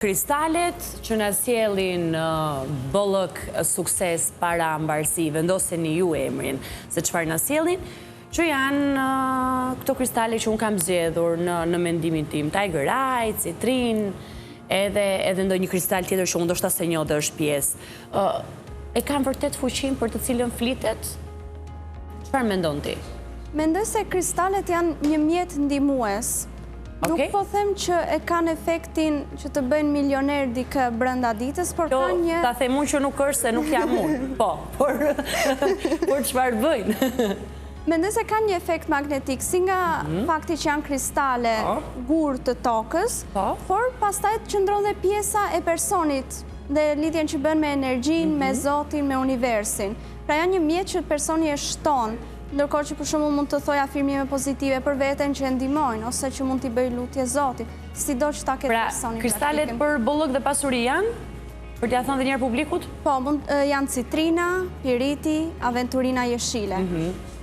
Kristalet që na sjellin bollëk, sukses, para, mbarësi, vendoseni ju emrin se çfarë na sjellin, që janë këto kristale që unë kam zgjedhur në në mendimin tim, Tiger Eye, Citrin, edhe edhe ndonjë kristal tjetër që unë ndoshta s'e njoh dhe është pjesë. Ë e kanë vërtet fuqinë për të cilën flitet? Çfarë mendon ti? Mendoj se kristalet janë një mjet ndihmues. Nuk po them që e kanë efektin që të bëjnë milioner dikë brenda ditës, por kanë një... Ta them unë që nuk është se nuk jam unë, po, por, por çfarë bëjnë? Mendoj se kanë një efekt magnetik, si nga mhm. fakti që janë kristale, po. gurë të tokës, po. por pastaj qëndron dhe pjesa e personit dhe lidhjen që bën me energjinë, me mhm. Zotin, me universin. Pra janë një mjet që personi e shton, Ndërkohë që për shembull mund të thojë afirmime pozitive për veten që e ndihmojnë ose që mund t'i bëjë lutje Zotit, sido që ta ketë pra, personi. Pra, kristalet për bollëk dhe pasuri janë? Për t'ia thënë dhe njëherë publikut? Po, mund, janë citrina, piriti, aventurina jeshile. Mhm.